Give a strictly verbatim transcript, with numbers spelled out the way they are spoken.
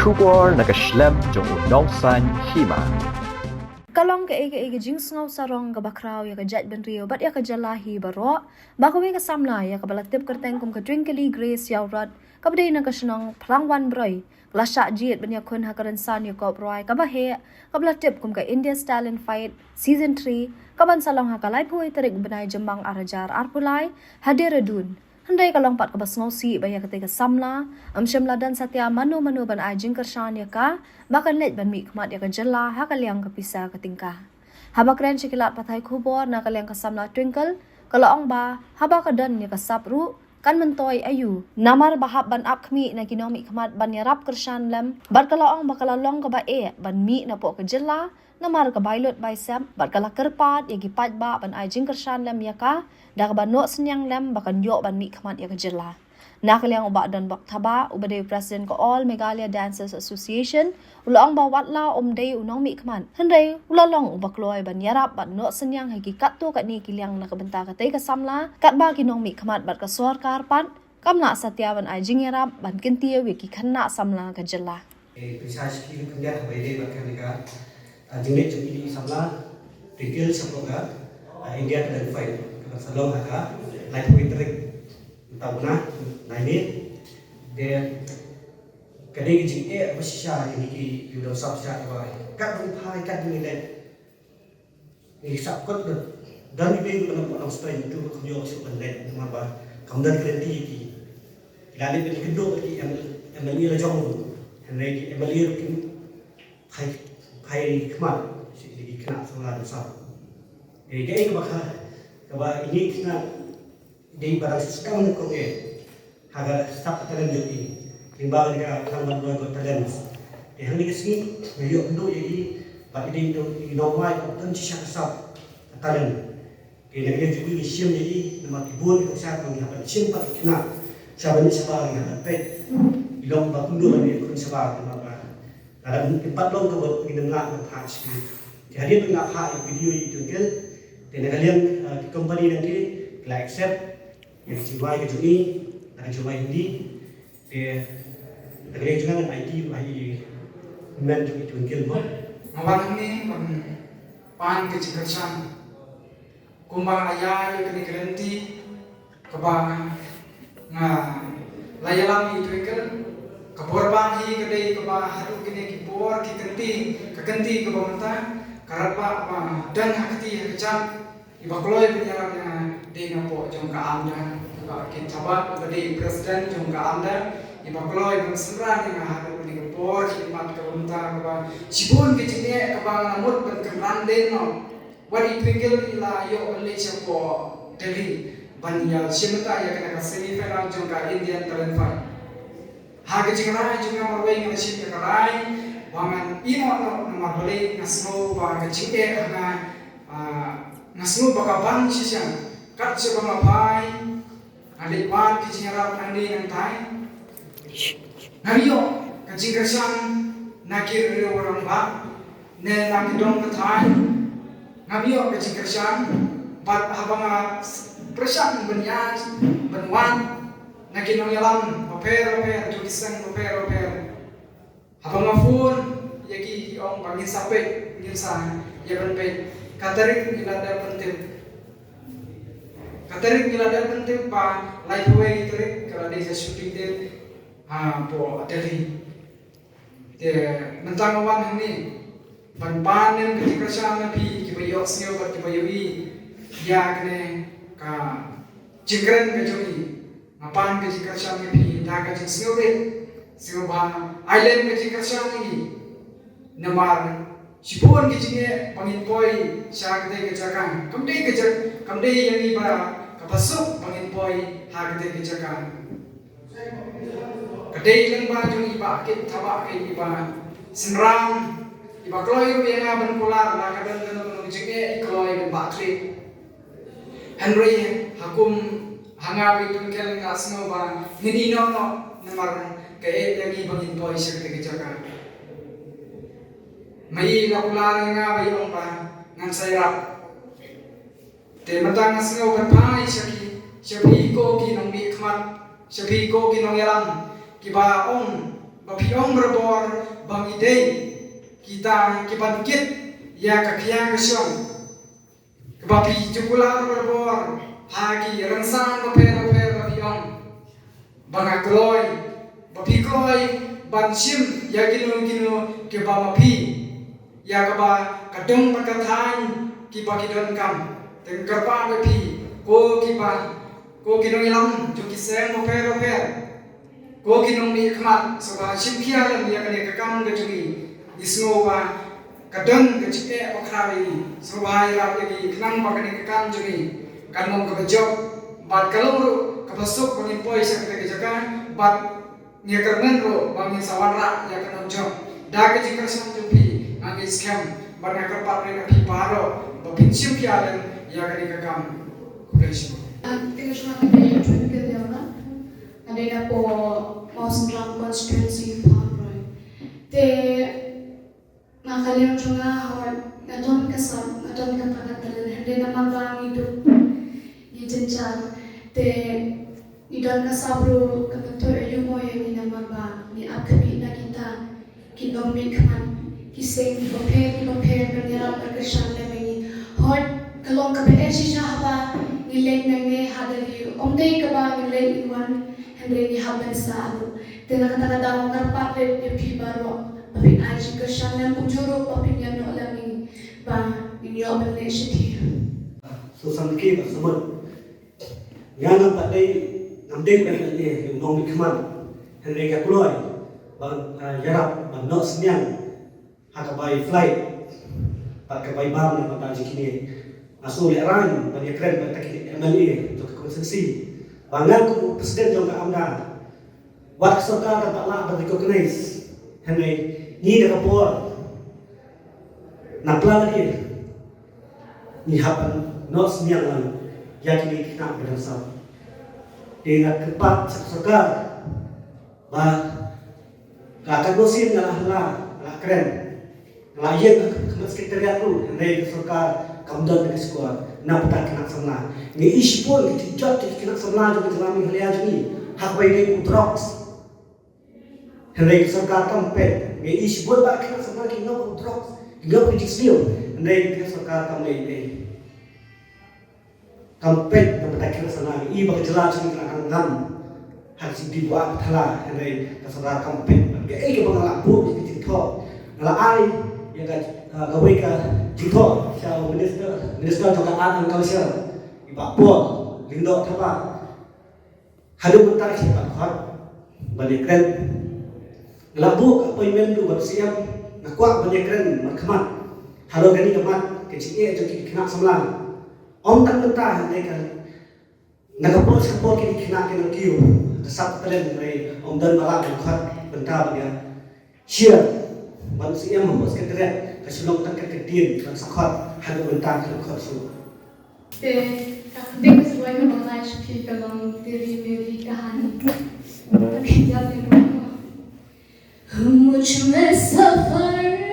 Khubor na ka shlem jong u nongsan hima. Ka long kaei kaei ka jingsngew sarong kaba khraw ïa ka jaitbynriew bad ïa ka jylla hi baroh ba kawei ka samla ïa kaba la tip kyrteng kum ka Twinkly Grace Ïawrat, kaba dei na ka shnong Phlangwan Broi, ka la shah jied ban ïakhun ha ka rynsan ïakop rwai kaba heh kaba la tip kum ka India's Talent Fight Season three, kaban sa long ha ka laiphew tarik bnai Jymmang ar hajar arphew lai ha Dehradun. Hynrei ka long pat kaba sngewsih ba ïa katei ka samla ym shym la don satia mano mano ban ai jingkyrshan ïa ka ba kan leit ban mihkhmat ïa ka jylla ha ka liang ka pisa ka tyngka. Haba kren sha ki lad pathai khubor na ka liang ka samla Twinkle, ka la ong ba haba ka don ïa ka sap ruh kan myntoi aïu, namar ba hap ban ap khmih na ki nongmihkhmat ban ïarap kyrshan lem. Bad ka la ong ba ka la long kaba eh ban mih napoh ka jylla namar ka bai lut bai sep, bad ka la kyrpad ïa ki paidbah ban ai jingkyrshan lem ïa ka da kaba noh synñiang lem ba kan ïoh ban mihkhmat ïa ka jylla. Na ka liang u Bah Donbok Thabah, uba dei u president ka All Meghalaya Dancers Association, u la ong ba watla um dei u nongmihkhmat, hynrei u la long uba kloi ban ïarap bad noh synñiang ha ki katto katne ki liang na ka bynta katei ka samla, katba ki nongmihkhmat bad ka sorkar pat kam lah satia ban ai jingïarap ban kyntiew ïa ki khynnah samla ka jylla. Eh, pynshai sha ki khyndiat haba ïadei bad kane ka, ah, jingleit jong ine i samla Twinkle shapoh ka, ah, India Talent Fight kaba sa long ha ka laiphew tarik mynta u bnai, nine. Te ka dei ka jingeh ba shisha ïa ngi ki, ki nongshah sha kaba kat ban phai kat ban leit. Ngi sah kot ba don ki bei ba nang, nang spray ntu ba kam ïoh shuh ban leit namar ba kam don guarantee ki. Ki la leit ban ïakynduh bad ki M L A, M L A la jong. Hynrei ki M L A ruh kim phai, phai khmat sha ki khynnah samla nongshah. Te kaei kaba kha, kaba ine i khynnah dei ba dang sdang nyngkong eh ha ka sap ka talent jong i. Lyngba kane ka Phlangwan Broi Got Talents. Te hangne ka sngi nga ïoh kynduh ïa i bad i dei i nongwai ba don shisha ka sap ka talent. Te na ka liang jong i ngi shim ïa i namar ki bun ki nongshad ba ngi hap ban shim pat ki khynnah. Shabar ngi shabar ngi hap ban peit. I long ba kumno ban ïakhun shabar namar ba lada ngim pat long kaba ngin ym lah ban phah sha ki. Te hadien ba nga phah ïa ka video ïa i Twinkle, te na ka liang, ah, ki company nangta ki la accept ïa ka jingrwai ka jong i, na ka jingrwai Hindi. Te na ka liang jong nga ngan aiti ba i hynmen jong i Twinkle mo. Nga wan hangne ban pan ka jingkyrshan. Kumba nga la ïa ïa kane ka lynti kaba nga la ïalam ïa i Twinkle, ka por ba hi ka dei kaba haduh kine ki por ki kynti, ka kynti kaba mynta ka radbah ba don ha kti ha kjat. Iba kloi ban ïarap ïa nga dei napoh jong ka AMDA, i Bah Kin Thabah, iba dei president jong ka AMDA, iba kloi ban synran ïa nga haduh kane ka por ki mat kaba mynta kaba shibun ki jingeh kaba nga la mut ban kynran dien noh. Wat i Twinkle i la ïoh ban leit shapoh Delhi ban ïa shim bynta ïa kane ka semi final jong ka Indian Talent Fight. Ha ka jingrai jong nga marwei nga la shim ïa ka rai ba ngan ïehnoh noh namar balei nga sngew ba ka jingeh ha nga, ah, nga sngew ba ka bang shisha. Kat shaba nga phai nga leit wad ki jingïarap nangne nangtai. Nga ïoh ka jingkyrshan na ki riew rangbah ne na ki dong pathai. Ngam ïoh ka jingkyrshan bad haba nga pyrshang ban ïaid ban wan na ki nongïalam bapher bapher jong ki seng bapher bapher. Haba nga phone ïa ki, ki ong ba ngin sa peit, ngin sa ïa ban peit. Ka tarik ngi la dep pyntip. Ka tarik ngi la dep pyntip ba laiphew wei tarik ka la dei ka shooting date hapoh Delhi. Te mynta nga wan hangne ban pan ïa ka jingkyrshan na phi kiba ïohsngew bad kiba ïohi ïa kane ka jingkren ka jong ngi. Nga pan ka jingkyrshan ïa phi da ka jingsngewrit, sngewbha ai lem ka jingkyrshan ïa ngi. Namar shibun ki jingeh ba ngin poi sha katei ka jaka. Kam dei ka jaka, kam dei ïa ngi ba kaba suk ba ngin poi ha katei ka jaka. Ka dei lyngba jong i Bah Kin Thabah, i ba synran, i ba kloi ruh ïa nga ban kular, la ka don kano kano ka jingeh i kloi ban bah klik. Hynrei ha kum ha nga bad i Twinkle nga sngew ba ngin ïehnoh noh namar ka eh ïa ngi ba ngin poi sha katei ka jaka. Ma i la kular ïa nga bad i ong ba ngan sa ïarap. Te mynta nga sngew ban phai sha ki, sha phi ko ki nongmihkhmat, sha phi ko ki nongïalam kiba ong ba phi ong barabor ba ngi dei kita kiban kit ïa ka khia ka shong. Kaba phi ju kular barabor ha ki rynsan bapher bapher ba phi ong ba nga kloi, ba phi kloi ban shim ïa kino kino kiba ma phi, ïa kaba ka dong bad ka thaiñ kiba ki donkam. Te nga kyrpad ïa phi, ko kiba, ko ki nongïalam jong ki seng bapher bapher, ko ki nongmihkhmat, sngewbha shim khia lem ïa kane ka kam ka jong ngi. Ngi sngew ba ka don ka jingeh bakhraw ïa ngi, sngewbha ïarap ïa ngi khnang ba kane ka kam jong ngi kan long kaba jop bad ka long ruh kaba suk ba ngin poi sha kata ka jaka, bad ngi kyrmen ruh ba ngin sa wanrah ïa ka nongjop. Da ka jingkyrshan jong phi nga ngeit skhem bad nga kyrpad ruh ïa phi baroh ba phin shim khia lem ïa kane ka kam. Khublei shibun. Ah, te ka shuwa ka dei Twinkle Ïawra. Ka dei na poh Mawsynram constituency Phangroi. Te na ka liang jong nga, hooid, nga don ka sap, nga don kata ka talent, hynrei namar ba ngi duk, ngi jynjar. Te ngi don ka sap ruh ka myntoi aïu mo ïa ngi namar ba ngi ap khmih na kita ki nongmihkhmat, ki seng bapher bapher ban ïarap ban kyrshan lem ïa ngi. Hooid, ka long kaba eh shisha haba ngi leit nangne ha Delhi, ym dei kaba ngi leit ngi wan, hynrei ngi hap ban sah ruh. Te na kata ka daw nga kyrpad ïa phi baroh ba phin ai jingkyrshan lem, kumjuh ruh ba phin ïa noh lem ïa ngi ba ngin ïoh ban leit shathie. Susan ki ba sumut. Nga ngam pat dei, ngam dei ban leh ïa u nongmihkhmat. Hynrei nga kloi ban, ah, ïarap ban noh synñiang ha ka bai flight bad ka bai bam na ka bynta jong kine. Nga sngewlehraiñ ban ïakren bad kita ki M L A jong ka constituency. Ba nga kum u president jong ka AMDA, wat ka sorkar kam pat lah ban recognize. Hynrei ngi da ka por na pla lade ngi hap ban noh synñiang lang ïa kine ki khynnah ba dang saw. Te nga kyrpad sha ka sorkar ba ka katno sien nga la hala, nga la kren, nga la ïeng ha khmat secretariat ruh, hynrei ka sorkar kam don da ka shukor na bynta ki khynnah samla. Ngi i shibun ki jingjot ki khynnah samla jong ka jylla Meghalaya jong ngi ha kaba ïadei bad drugs. Hynrei ka sorkar kam peit. Ngi i shibun ba ki khynnah samla ki ngop drugs, ki ngop ki jingsniew, hynrei ka sorkar kam leh ei. Kam peit na bynta ki khynnah samla, i ba ka jylla jong ngi ka la ngam ha ka jingdih buaid thala, hynrei ka sorkar kam peit. Kaei kaba nga la buh ïa ka jingthoh, nga la ai ïa ka, ah, kawei ka jingthoh sha u minister, minister jong ka Art and Culture, i Bah Paul Lyngdoh Thabah. Haduh mynta ki pat khot ban ïakren. Nga la buh ka appointment ruh bad u C M, nga kwah ban ïakren markhmat halor kane ka mat ka jingeh jong ki khynnah samla. Ym tang mynta, hynrei ka, na ka por sha ka por ki khynnah ki nang kiew, ka sap ka talent, hynrei ym don ba lah ban khot bynta ban ïa share bad u C M hapoh secretariat, ka shu long tang ka ktien ban sa khot, haduh mynta kim khot shuh. Te ka kyrteng ka shuwa kaba nga ai sha phi ka long Teri Meri Kahani. Ka kynjat ïa ka. मुझ में सफर